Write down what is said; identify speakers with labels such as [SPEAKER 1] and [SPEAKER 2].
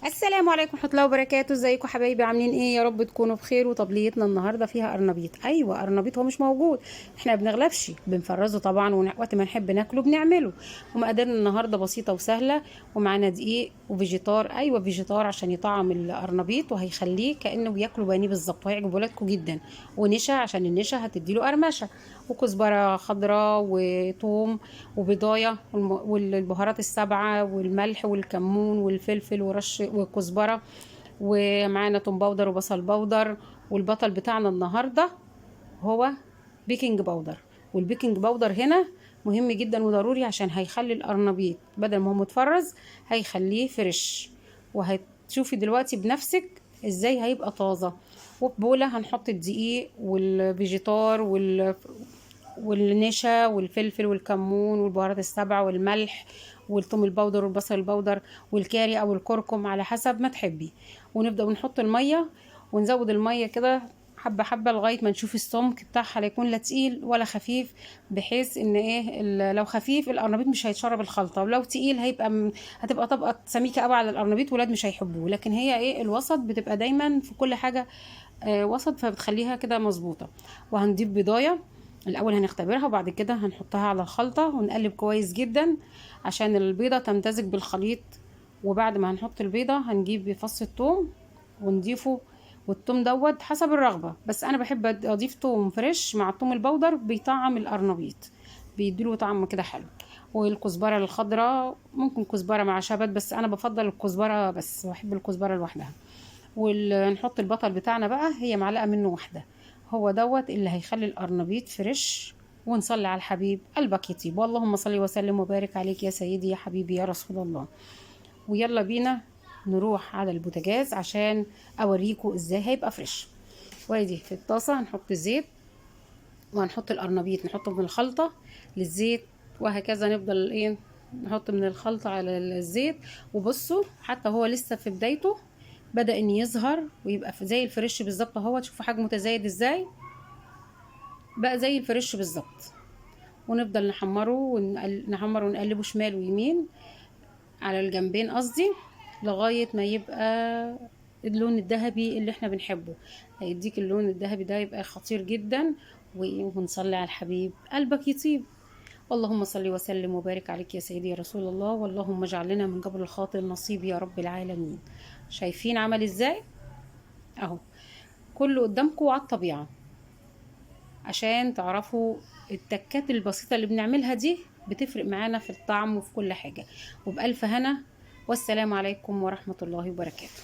[SPEAKER 1] السلام عليكم ورحمة الله وبركاته. ازيكم حبايبي؟ عاملين ايه؟ يا رب تكونوا بخير. وطبليتنا النهارده فيها قرنبيط. ايوه قرنبيط، هو مش موجود، احنا ما بنغلبش، بنفرزه طبعا، وقت ما نحب ناكله بنعمله. ومقاديرنا النهارده بسيطة وسهلة، ومعانا دقيق وفيجيتار. ايوه فيجيتار عشان يطعم القرنبيط وهيخليه كانه بياكلوا بانيه بالظبط، وهيعجب ولادكم جدا. ونشا عشان النشا هتديله قرمشه، وكزبره خضراء وثوم وبضايه والبهارات السبعة والملح والكمون والفلفل ورش وكزبره، ومعانا توم powder وبصل powder. والبطل بتاعنا النهارده هو baking powder. وال baking powder هنا مهم جدا وضروري عشان هيخلي القرنبيط بدل ما هو متفرز هيخليه fresh، وهتشوفي دلوقتي بنفسك ازاي هيبقى طازة. وفي بوله هنحط الدقيق والفيجيتار والنشا والفلفل والكمون والبهارات السبعة والملح والثوم ال powder والبصل ال powder والكاري او الكركم على حسب ما تحبي. ونبدأ ونحط المية ونزود المية كده حبة حبة لغاية ما نشوف السمك بتاعها لا يكون لا تقيل ولا خفيف، بحيث ان ايه لو خفيف القرنبيط مش هيتشرب الخلطة، ولو تقيل هتبقى طبقة سميكة قوي على القرنبيط ولاد مش هيحبوه. لكن هي ايه الوسط بتبقى دايما في كل حاجة، وسط، فبتخليها كده مظبوطة. وهنضيف بضاية الاول هنختبرها، وبعد كده هنحطها على الخلطة ونقلب كويس جدا عشان البيضة تمتزج بالخليط. وبعد ما هنحط البيضة هنجيب فص الثوم ونضيفه، والثوم دوت حسب الرغبة، بس انا بحب اضيف ثوم fresh مع الثوم ال powder، بيطعم القرنبيط بيديله طعم كده حلو. والكزبرة الخضراء ممكن كزبرة مع شبت، بس انا بفضل الكزبرة بس، بحب الكزبرة لوحدها. ونحط البطل بتاعنا بقى، هي معلقة منه واحدة، هو دوت اللي هيخلي القرنبيط fresh. ونصلي على الحبيب قلبك يطيب، واللهم صل وسلم وبارك عليك يا سيدي يا حبيبي يا رسول الله. ويلا بينا نروح على البوتاجاز عشان اوريكم ازاي هيبقى fresh. وادي في الطاسه هنحط الزيت، وهنحط القرنبيط، نحطه من الخلطة للزيت، وهكذا نفضل ايه نحط من الخلطة على الزيت. وبصوا حتى هو لسه في بدايته بدأ ان يظهر ويبقى زي ال fresh بالظبط اهو. تشوفوا حجمه متزايد ازاي، بقى زي ال fresh بالظبط. ونفضل نحمره نحمره ونقلبه شمال ويمين على الجنبين قصدي، لغاية ما يبقى اللون الذهبي اللي احنا بنحبه. هيديك اللون الذهبي ده يبقى خطير جدا. ونصلي على الحبيب قلبك يطيب. اللهم صل وسلم وبارك عليك يا سيدي يا رسول الله، واللهم اجعل لنا من جبر الخاطر نصيب يا رب العالمين. شايفين عمل ازاي اهو، كله قدامكم على الطبيعة عشان تعرفوا التكات البسيطة اللي بنعملها دي بتفرق معانا في الطعم وفي كل حاجة. وبألف هنا، والسلام عليكم ورحمة الله وبركاته.